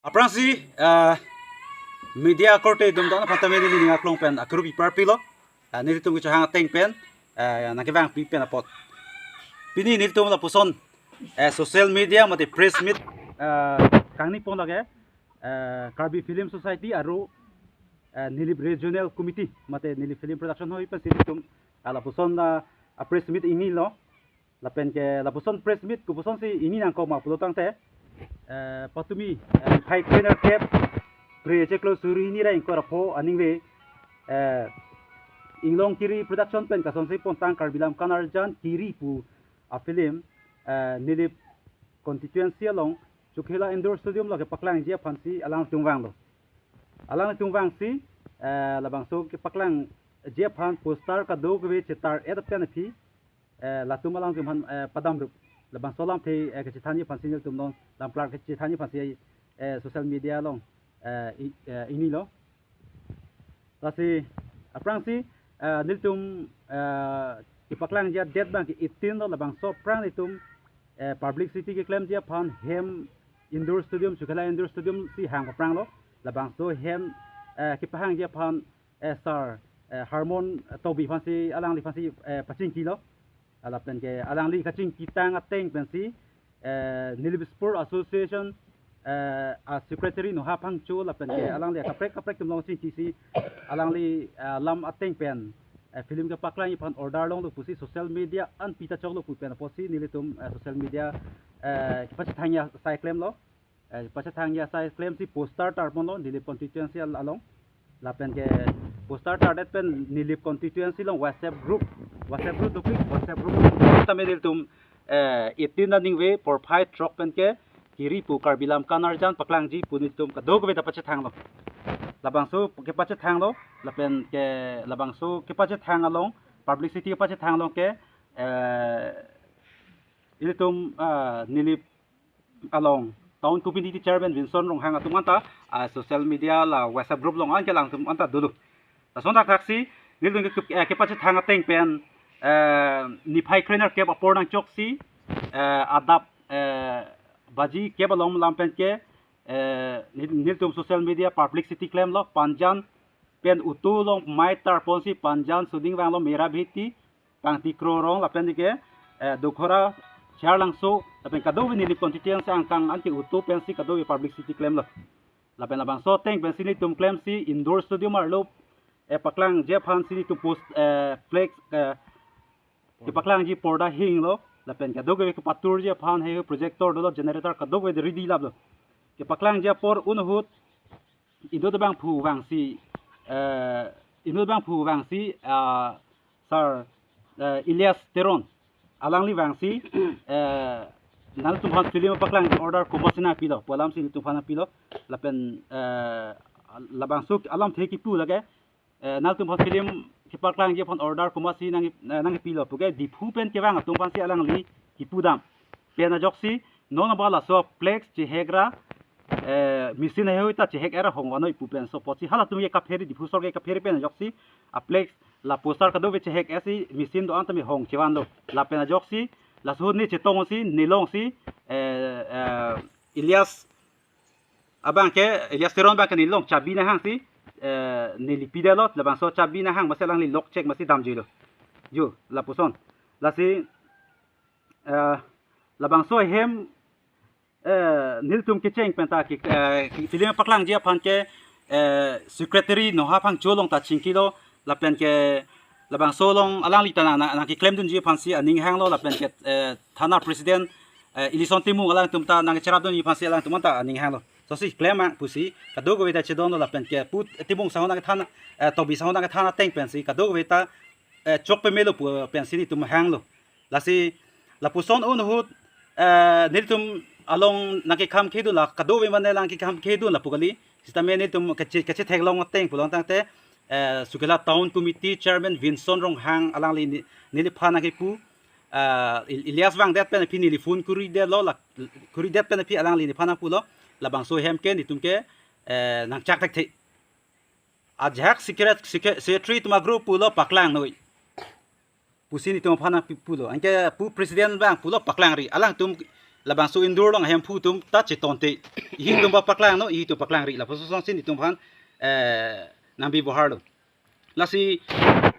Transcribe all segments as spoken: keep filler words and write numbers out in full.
Aphrangsi, ah, media korte atum ta aphan tame neli ning aklong pen akuru pi parpilo. Ah, nelitum kechehang ateng pen, ah, nangkevangpi pen apot. Pini nelitum lapuson, eh, social media mate press meet, ah, kangni pon lake, eh, Karbi Film Society aru, eh, Nilip Regional Committee mate Nilip Film Production hoi pensi nelitum, ah, lapuson, ah, a press meet ingnilo. Lapen ke lapuson press meet kopuson si ingni nangkok ma pulo tangte, eh, patumi, eh, phai krenerkep, Phre chiklo suri hini ra ingkoi ra pho aningve, eh, Inglong Kiri Production pen kasonsi pontang Karbi Lamkan Arjan Kiri pu a film, eh, Nilip constituency along Chokihola Indoor Stadium lo kepaklangji aphansi alangtum vanglo. Alangtum vangsi, eh, labangso kepaklangji aphan poster kadokave chetar-et pen aphi, eh, latum alangtum aphan, eh, padamrup. Labangso alamthe, eh, kachethanji aphansi nelitum non, lamplar kachethanji aphansi, eh, social media along, eh, i-, eh, ingnilo. Lasi, aphrangsi, eh, nelitum, eh, kepaklangji adet abang ke eighteen lo, labangso aphrang nelitum, eh, publicity keklemji aphan hem indoor stadium, Chokihola Indoor Stadium si hang aphranglo. Labangso hem, eh, kepahangji aphan, eh, sir, eh, Harmon Tokbi aphansi, alangli aphansi, eh, pachingkilo. Lapen ke alangli kachingkitang ateng pensi, eh, Nilip Sport Association, eh, a secretary Noha Phangcho lapen ke alangli kaprek kaprek atum along chingkisi alangli, eh, lam ateng pen, eh, film kepaklangji aphan order longlo pusi social media an pita choklo pu pen apotsi nelitum, eh, social media, eh, kepachethangji asai klemlo. Eh, pachethangji asai klemsi poster tarponlo Nilip constituency al-, along. Lapen ke poster tardet pen Nilip constituency along WhatsApp group, WhatsApp group duklik, WhatsApp group tame nelitum, eh, eighteen aningve porphai throk pen ke Kiri pu Karbi Lamkan Arjan paklangji pu nelitum kadokave ta pachethanglo. Labangso kepachethanglo, lapen ke labangso kepachethang along, publicity kepachethang along ke, eh, ilitum, ah, Nilip along Town Committee Chairman Vinson Ronghang atum anta, ah, social media la WhatsApp group along anke alangtum anta dolo. Lason thakthaksi, nelitum ke, ke, eh, kepachethang ateng pen, eh, niphai krenerkep apor nangchoksi, eh, adap, eh, baji kep along lam pen ke, eh, nel-, nelitum social media publicity klemlo, Panjan pen utu along mei tarponsi Panjan suding vanglo Mera Bheti, Pangti Krorong lapen ke, eh, Dokhora, Charlangso, lapen kadokave Nilip constituency angkang anke utu pensi kadokave publicity klemlo. Lapen labangso ateng pensi nelitum klemsi indoor stadium arlo, eh, paklangji aphansi nelitum post, eh, flex, eh, kepaklangji porda hinglo, lapen kadokave kepaturji aphan he projector dolo, generator kadokave ready laplo. Kepaklangji apor un ahut, inut abangphu vangsi, eh, inut abangphu vangsi, ah, sir, eh, Elias Teron. Alangli vangsi, eh, nangtum aphan film paklangji order komatsi nangpilo pu alamsi nelitum aphan nangpilo. Lapen, eh, labangso alamthe kipu lake, eh, nangtum aphan film kepaklangji aphan order komatsi nang, eh, nangpilo puke Diphu pen kevang atum aphansi alangli kipudam. Pen ajoksi non aba laso flex chehek ra, eh, machine hei hoi ta chehek era hong vanoi pu penso apotsi halatum ke kaphere, Diphu sor ke kaphere pen ajoksi a flex la poster kadokave chehek-etsi machine do-an tame hong chevanlo. Lapen ajoksi laso ahut ne chetongsi, ne longsi, eh, eh, Elias abang ke, Elias Teron abang ke ne long chabi nanghangsi, eh, neli pidetlo, labangso chabi nanghang masi alangli lock chek masi damjuilo. Ju, lapuson. Lasi, eh, labangso ahem, eh, nelitum kecheng pen ta ke, eh, ke film paklangji aphan ke, eh, secretary Noha Phangcho along ta chingkilo, lapen ke labangso along alangli ta nang, nang, nangkeklemdunji aphansi aning hanglo, lapen ke, eh, thana president, eh, Elison Timung alangtum ta nangcherapdunji aphansi alangtum ta aning hanglo. Sosi klemang pusi kadokave ta chedonlo lapen ke pu Timung sahon nangthan, eh, Tokbi sahon nangthan ateng pensi kadokave ta, eh, chok pemelo pu pensi nelitum hanglo. Lasi lapuson un ahut, eh, nelitum along nangkekham khedun la kadokave mane nangkekham khedun lapu kali. Sitame nelitum kache, kachetheklong ateng pulo tangte, eh, Chokihola Town Committee Chairman Vinson Ronghang alangli ne, neliphan nangkepu, eh, Il-, Elias vangdet pen aphi neli phone kuridetlo la, kuridet pen aphi alangli nephan nangpulo, labangso ahem ke nelitum ke, eh, nangchak thekthe. Ajahak secret, secret, secretary atum a group pulo paklangnoi pusi nelitum aphan nangpi pulo. Anke pu president abang pulo paklangri. Alangtum labangso Indore along ahemphu atum ta chetonte, itum ba paklangnon, itum paklangri, lapuson si netum aphan, eh, nangbi boharlo. Lasi,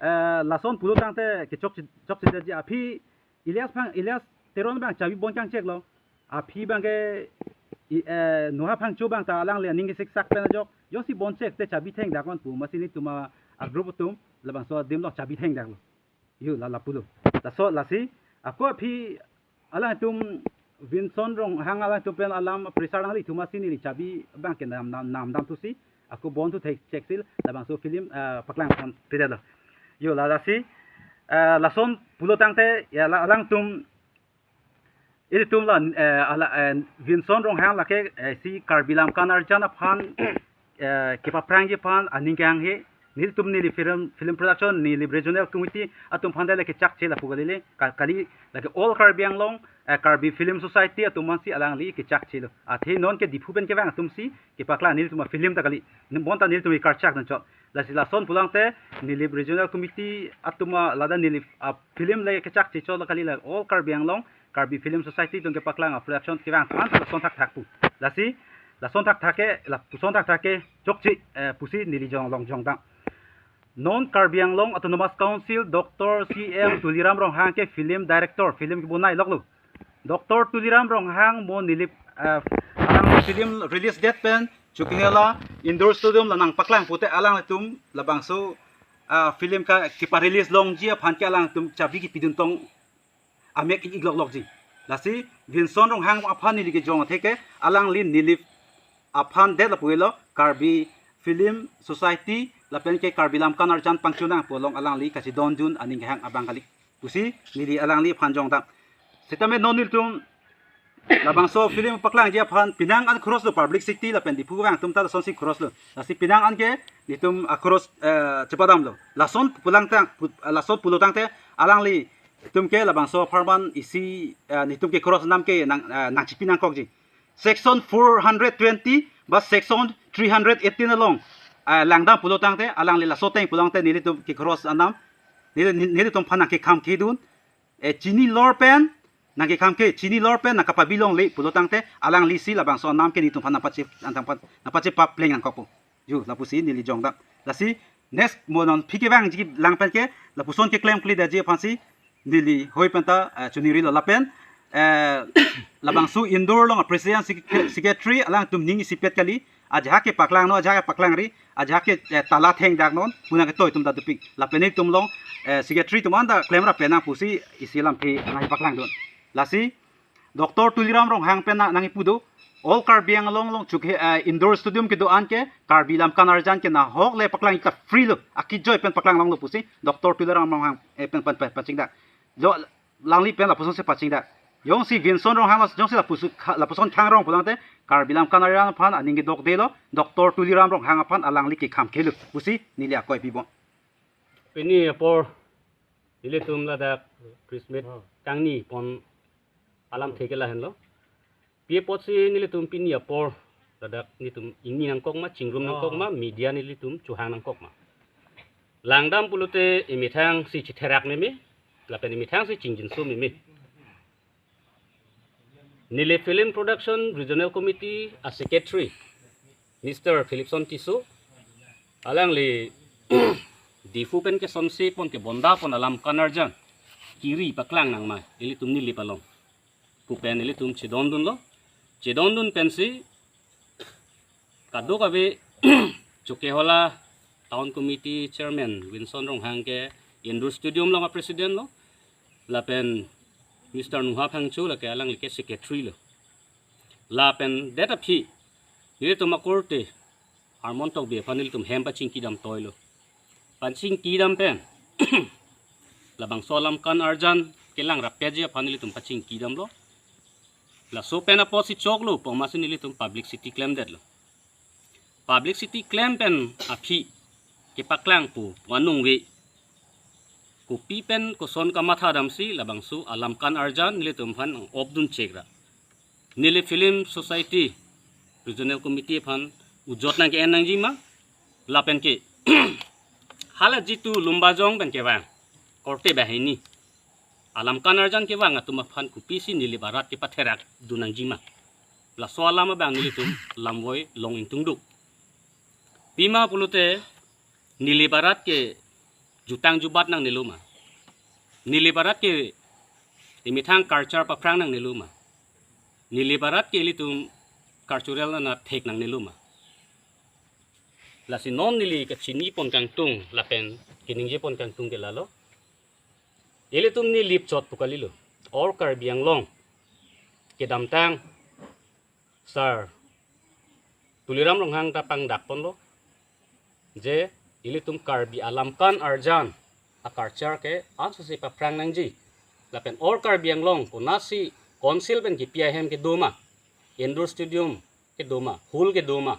eh, lason pulo tangte kechok chokchedetji aphi Elias Phang, Elias Teron abang chabi bon kangcheklo. Aphi abangke, i, eh, Nuha Phangcho abang ta alangli aning kesiksak pen ajok, jongsi bon chek te chabi thengdaknon pu, amatsi netum a, a group atum labangso adim along chabi thengdaklo. Yo, la lapulo. Laso lasi, ako aphi alangtum Vinson Ronghang alangtum pen alam presar nanglitum amatsi neli chabi abangke nam nam namdamthusi, ako bon thu thekcheksil, labangso film, eh, paklang aphan pidetlo. Yo, la lasi, eh, lason pulo tangte, ya, la alangtum, ilitum la, eh, ala, eh, Vinson Ronghang lake, eh, si Karbi Lamkan Arjan aphan, eh, kepaphrangji aphan aning kehang he, nelitum neli film, film production, neli regional committee atum aphan ta lake chakche lapu kalile, ka-, kali lake All Karbi Anglong, eh, Karbi Film Society atum aphansi alangli kechakchelo. Athe non ke Diphu pen kevang atumsi kepaklang, nelitum a film ta kali. Bonta nelitum ikarchak nangchot. Lasi lason pulo tangte neli regional committee atum a ladak neli, ah, film le kechakche chot la kali, la All Karbi Anglong Karbi Film Society atum kepaklang a production kevang aphan lason thakthak pu. Lasi, lason thakthak ke, lapuson thakthak ke chokche, eh, pusi neli jong long jongdang. Non Karbi Anglong Autonomous Council Doctor C M Tuliram Ronghang ke film director, film kebonai loklo. Doctor Tuliram Ronghang mo neli, eh, alang film release date pen Chokihola Indore Stadium la nangpaklang pute alangtum labangso, ah, film ka kepa-release longji aphan ke alangtum chabi kepidun tong amek ik-ik loklokji. Lasi Vinson Ronghang aphan neli kejong atheke alangli neli aphan det lapu helo Karbi Film Society lapen ke Karbi Lamkan Arjan pangchunang pu along alangli kachedondun aning kehang abang kali pusi neli alangli aphan jongdang. Setame non nelitum labangso film paklangji aphan penang an khoroslo, publicity lapen Diphu vang atum ta lasonsi khoroslo. Lasi penang an ke netum a khorus, eh, chepadamlo. Lason pulang tang, pu-, lason pulo tangte alanglitum ke labangso apharman isi, eh, netum ke khoros nam ke nang, eh, nangchipi nangkokji. Section four hundred twenty ba section three hundred eighteen along, eh, langdam pulo tangte, alangli laso ateng pulo tangte nelitum ke khoros anam, neli, neli, nelitum aphan nangkekham kedun, eh, chini lor pen, nangkekham ke, chini lor pen nangkapabi longle pulo tangte, alanglisi labangso anam ke netum aphan nangpache, nangpache papleng nangkokpo. Yo, lapusi neli jongdang. Lasi, next mo non aphi kevangji lang pen ke, lapuson keklemkledetji aphansi, neli hoi pen ta, eh, choningrilo lapen, eh, labangso Indore along a president sec-, secretary alangtum ning isipet kali, ajahak ke paklangnon, ajahak ke paklangri, ajahak ke, eh, tala thengdaknon, pu nangketoi atum ta dopik. Lapen netum along, eh, secretary atum anta klemrap penang pusi isi lamthe nangpaklangdun. Lasi, Doctor Tuliram Ronghang pen nang, nangkipu do, All Karbi Anglong along chuk he, eh, Indore Stadium kedo-an ke, Karbi Lamkan Arjan ke nahok le paklang ik ta free lo, akejoi pen paklang longlo pusi, Doctor Tuliram Ronghang, eh, pen, pen, pen, pachingdak. Jo, alangli pen lapuson si pachingdak. Jongsi Vinson Ronghang, jongsi lapusu-, kha-, lapuson khangrong pulo tangte, Karbi Lamkan Arjan aphan aning kedokdelo, Doctor Tuliram Ronghang aphan alangli kekham kelo pusi, neli akoi pibom. Pini apor, nelitum ladak Christmas kangni pon alamthe ke lahenlo. Pi apotsi nelitum pini apor ladak netum ingni nangkok ma, chingrum nangkok ma, media nelitum chohang nangkok ma. Langdam pulote emethang si chitherak meme, lapen emethang si chingjinso meme. Neli Film Production Regional Committee a Secretary, Mister Philipson Tisso, alangli Diphu pen kesonsi pon kebonda pon alam kanarjan kiri paklang nangma ilitum Nilip along pu pen ilitum chedondunlo. Chedondun pensi kadokave Chokihola Town Committee Chairman Vinson Ronghang ke Indore Stadium along a President lo, lapen Mister Nuha Phangcho lake alangli ke Secretary lo. Lapen det aphi nelitum akorte Harmon Tokbi aphan nelitum hem pachingkidam toilo. Pachingkidam pen labangso alam kanarjan kelang rapetji aphan nelitum pachingkidamlo. Laso pen apotsi choklo pu amatsi nelitum publicity klemdetlo. Publicity klem pen aphi kepaklang pu vanungve kopi pen koson kamathadamsi labangso alam kanarjan nelitum aphan nang-opdun chekra. Neli Film Society Regional Committee aphan ujot nangke-en nangjima, lapen ke hala jitu Lumbajong pen kevang korte banghini alam kan arjan kevang atum aphan kopisi Nilip arat kepatherak dun nangji ma. Laso alam abang nelitum lamvoi long ingtungduk. Pima pulote Nilip arat ke jutang jubat nangnelo ma. Nilip arat ke imethang culture paphrang nangnelo ma. Nilip arat ke ilitum cultural nana thek nangnelo ma. Lasi non neli kachinipon kangtung lapen keningjepon kangtung ke lalo. Ilitum Nilip chot pu kalilo. All Karbi Anglong kedamtang Sir Tuliram Ronghang ta pangdakponlo je ilitum Karbi alam kan arjan a culture ke ansose paphrang nangji. Lapen All Karbi Anglong konatsi council pen kipi ahem kedo ma, indoor stadium kedo ma, hall kedo ma,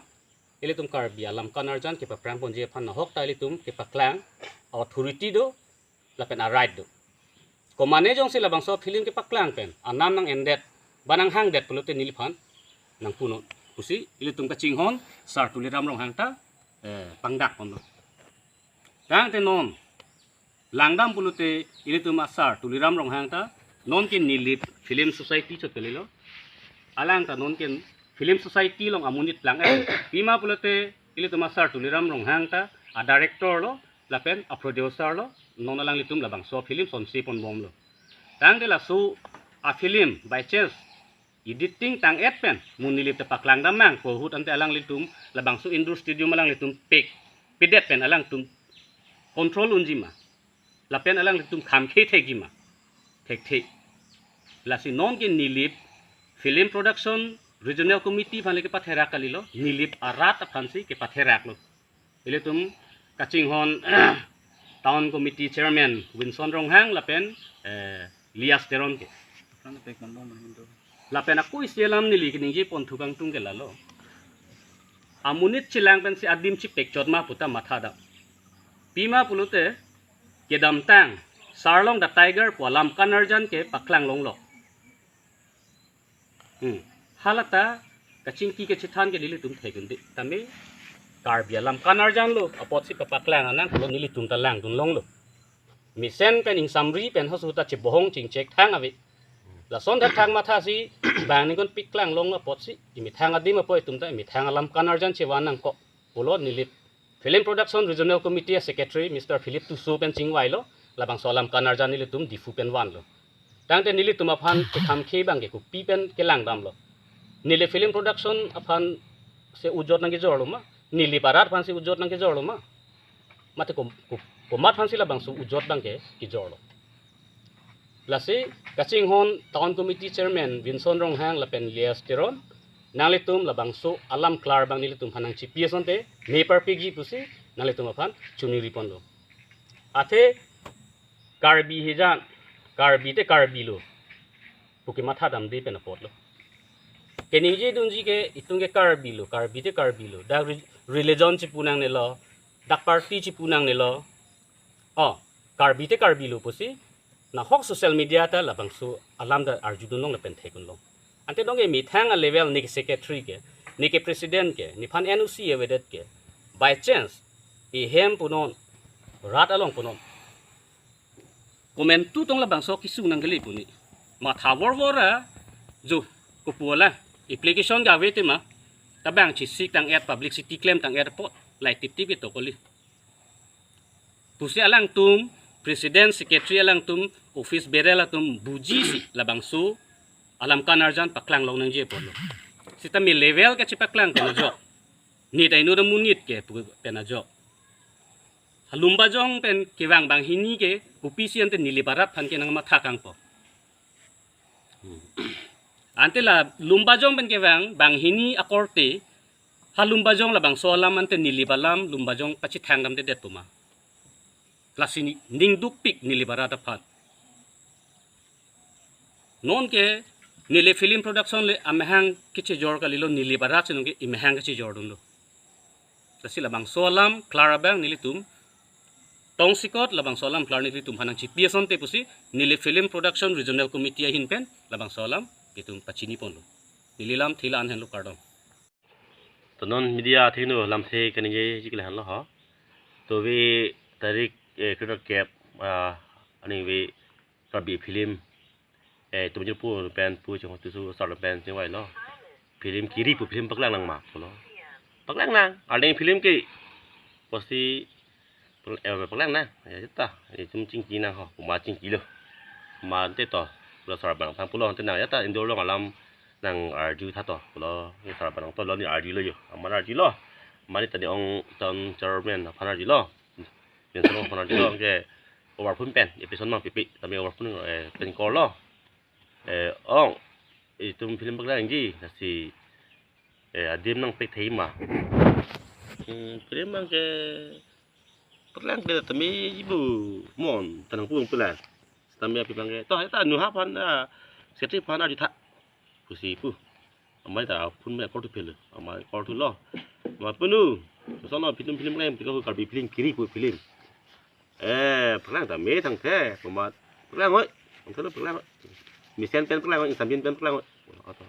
ilitum Karbi alam kan arjan kepaphrangponji aphan nahok ta ilitum kepaklang authority do lapen a right do. Komane jongsi labangso film kepaklang pen anam nang-endet ba nanghangdet pulote neliphan nangpunon pusi ilitum kachinghon Sir Tuliram Ronghang ta eh, pangdakponlo. Tangte non langdam pulote ilitum a Sir Tuliram Ronghang ta non ke Nilip Film Society chot kalilo. Alang ta non ke Film Society along amonit plang eh. Pima pulote ilitum a Sir Tuliram Ronghang ta a director lo lapen a producer lo, non alanglitum labangso film sonseponbomlo. Tangte laso a film by chance editing tang-et pen mo Nilip ta paklangdam nangpo ahut ante alanglitum labangso indoor stadium alanglitum pek pedet pen alangtum control unji ma. Lapen alanglitum khamkhe thekji ma. Thekthe. Lasi non ke Nilip Film Production Regional Committee aphan le kepatherak kalilo, Nilip arat aphansi kepatheraklo. Ilitum kachinghon Town Committee Chairman Winson Ronghang lapen eh, Lias Teron ke. Lapen ako isi alam neli keningjeponthu kangtung ke lalo. Amonit chelang pensi adim chipekchot ma puta mathadam. Pima pulote kedamtang Sarlong the Tiger pu alam kan arjan ke paklang longlo. Hmm. Halata kachingki kachethan ke nelitum thekdunde. Tame Karbi alam kan arjan lo apotsi papaklang anang pulo nelitum ta langdun longlo. Mesen pen ingsamri pen hasu ta chebohong chingchek thang ave. Lason thakthak mathasi bang ningkon piklang long apotsi imethang adim apo itum ta imethang alam kan arjan chevan nangkok pulo Nilip Film Production Regional Committee a Secretary Mister Philip Tisso pen chingvailo, labangso alam kan arjan nelitum Diphu pen vanlo. Tangte nelitum aphan kekhamkhe abang ke kopi pen kelangdamlo. Nilip Film Production aphansi ujot nangkejorlo ma, Nilip arat aphansi ujot nangkejorlo ma. Mate kom, kom, komat aphansi labangso ujot abang ke kejorlo. Lasi kachinghon Town Committee Chairman Winson Ronghang lapen Lias Teron, nanglitum labangso alam klar abang nelitum aphan nangchipi asonte me parpikji pusi nanglitum aphan choningriponlo. Athe Karbi hijan, Karbi te Karbi lo pu kemathadamde pen apotlo. Keningjedunji ke itum ke Karbi lo, Karbi te Karbi lo. Dak re-, religion chipu nangnelo, dak party chipu nangnelo. Oh, Karbi te Karbi lo pusi nahok social media ta labangso alam ta arjudun long lapen thekdun long. Ante non ke methang a level ne ke secretary ke, ne ke president ke, nephan N O C avedet ke, by chance ehem punon, rat along punon, komantu tong labangso kesung nangkele pu ne matha vorvor a, jo kopu alang application ke ave tema, tabang chisik tang-et, publicity klem tang-et apot, lai tiptip ketok kali. Pusi alangtum, president, secretary alangtum, office bearer atum bujisi labangso alam kan arjan paklang long nangji apotlo. Sitame level kachepaklang pen ajok, nit ainut amonit ke pu pen ajok. Ha Lumbajong pen kevang banghini ke kopisi ante Nilip arat aphan ke nangmatha kangpo. Ante la Lumbajong pen kevang banghini akorte, ha Lumbajong labangso alam ante Nilip alam Lumbajong pachethangdamdedet pu ma. Lasi ni, ningdukpik Nilip arat aphan. Non ke Nilip Film Production le amahang kechejor kalilo, Nilip arat si non ke imahang kechejordunlo. Lasi labangso alam klar abang nelitum tongsekot, labangso alam klar nelitum aphan nangchipi asonte pusi Nilip Film Production Regional Committee ahin pen labangso alam itum pachiniponlo. Neli lam thila an henlo, kardom. To non media athengno lamthe kaningjeji ke lahenlo ho. To ave tarik eh, kre-throk kep ah, aning ave Karbi film, eh, tum jir pu pen pu chong tu su sar pen chingvailo. Film kiri pu film paklang nang ma pulo. Paklang nang, arning film ke. Pusi, eh, paklang nang. Ya ta, eh, tum chingki nang ho, ma chingkilo. Ma ante to, pulo sar abang tang pulo ante nang ya ta, indur along alam nang arju tha to, pulo, ni sar abang to lo ni arjulo yo. Amat arjulo. Mane tadi ong town chairman aphan arjulo. Menso aphan arjulo ke over phone pen, episode mang pipi, tame over phone, eh, pen call lo. Eh, ong, itum film paklang ji, lasi, eh, adim nangpethei ma. Hmm, film abang ke paklang ke tame ibu mon, tanang pung pulang. Tame api abang ke, to, ta nu ha aphan, ah, secretary aphan arju tha. Pusi pu. Amai ta phone me call thu phelo. Amai call thulo. Amai punu. Sono film film lain, tiko Karbi film kiri pu film. Eh, paklang tame thangthe, komat. Paklang oi. Thangthe lo paklang oi. Mesen pen paklang oi, insamjin pen paklang oi. Ato.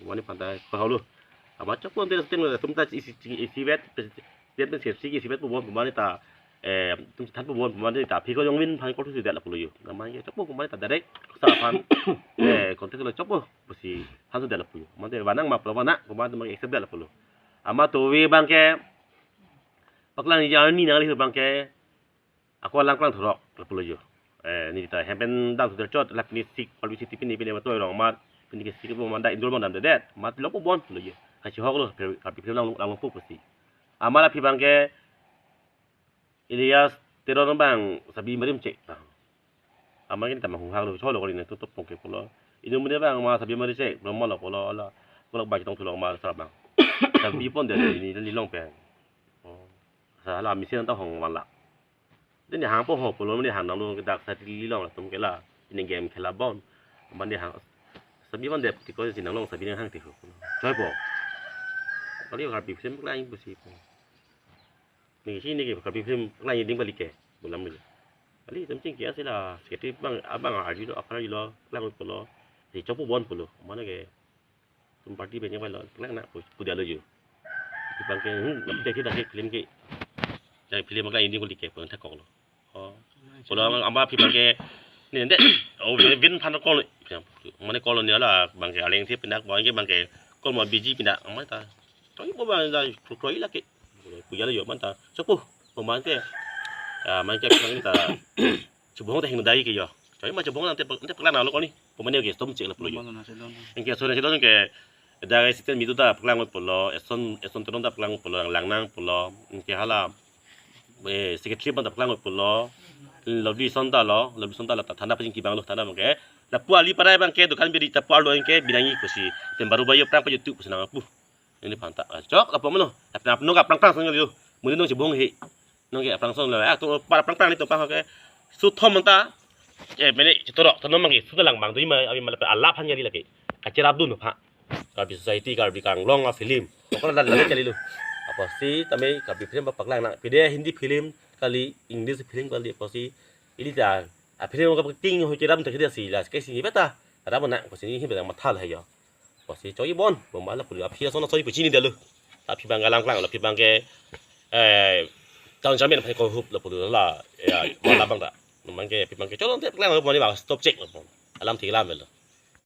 Mane pantai pahau lo. Amai chok pon tes ting lo, tum ta isi isi bet, bet pen sesi isi bet pu bon, mane ta, eh, tum than pu bon, mane ta phiko jong win phan call thu si det la pulo yo. Amai ke chok pu mane ta direct sa aphan, eh, contact lo chok pu. Pusi than su det la pulo. Mane vanang ma pulo, vanang, komat ma accept det la pulo. Amat to ave abang ke, paklang ji arni nangli abang ke, ako lang klang thurok la pulo yo. Eh, ni ta hem pen dam su der chot, la pini sik, palu si ti pini pini ma toi rong amat, pini ke sik pu manda indur mandam det, amat lo pu bon pulo yo. Kachihok lo, Karbi film lang lang pu pusi. Amat api abang ke, Elias Teron abang sabi marim chek ta. Amat kini ta ma hung hang lo, cholo kori ne tutup pongke pulo. Inut mene abang ma sabi marim chek, belum malo pulo, ala. Pulo bagi tong tulong ma sar abang. Sabi pon det ni, ni long pen. Oh. Sa la misi nang ta hong wala. Deni hang po ho pulo, ni hang nang lo ke dak sa ti long la tum ke la. Ini game khela bon. Mane hang. Sabi pon det tiko si nang long sabi nang hang ti ho. Choi po. Kali Karbi film paklang pusi po. Ni si ni ke Karbi film paklang ding balik ke. Bulam balik. Kali tum chingki asi la, secretary abang, abang arjulo, aphan arjulo, lang pulo. Si chok pu bon pulo. Mane ke, tum party pen yang lo, lang na pu, pu dia lo yo. Api abang ke, hmm, nap tek dak film ke. Jadi film paklang ding balik ke, pun thakok lo. Oh. Pulo amat api abang ke, ni de, oh, vin phan call. Mane call ni la, abang ke aleng si pindak, abang ke, abang ke, call ma busy pindak, amat ta. Choi pu abang ta, kroi kroi lake. Pu dia lo yo, amat ta. Chok pu, amat ke. Ya, amat ke api abang ta. Chubong ta hing dai ke yo. Choi ma chubong nang te, te paklang nang lo koni. Pemane ke stom chek la pulo yo. Mama na selon. Anke so na selon ke dak asisten mitu ta paklang pulo, Eson, Eson Teron ta paklang pulo, lang lang nang pulo. Anke hala, eh, secretary abang ta paklang pulo. Lovely Son ta lo, Lovely Son ta la ta thana pajingki abang lo, thana abang ke. Lapu ali parai abang ke, dukan biri ta pu arlo anke, binangi pusi. Tem baru bayo prang pa YouTube pusi nang pu. Ini phanta, ah, chok, apa mano? Apa, apa nung aplang plang sang lo. Muni nung chubong he. Nung ke aplang sang lo. Ah, to para plang plang ni to pa ke. Su thom manta. Eh, mene chitorok, to nung ke, su lang bang, to ima, abi mala ala phan yari lake. Kacherap dun pha. Karbi society, Karbi Anglong a film. Kok la la chali lo. Apotsi tame Karbi film paklang nang. Pide Hindi film kali, English film kali, apotsi. Ili ta, a film ka ting ho chiram ta kida si, la ke si beta. Ram na, apotsi ni hi beta matha la yo. Apotsi choi bon, bomba la pulo, api ason choi pu chini det lo. Api abang ke lang klang, api abang ke, eh, town chairman aphan call hup la pulo la, ya, bomba la abang ta. Abang ke, api abang ke, cholo te lang lo, bomba ni abang stop chek lo. Alam ti alam lo.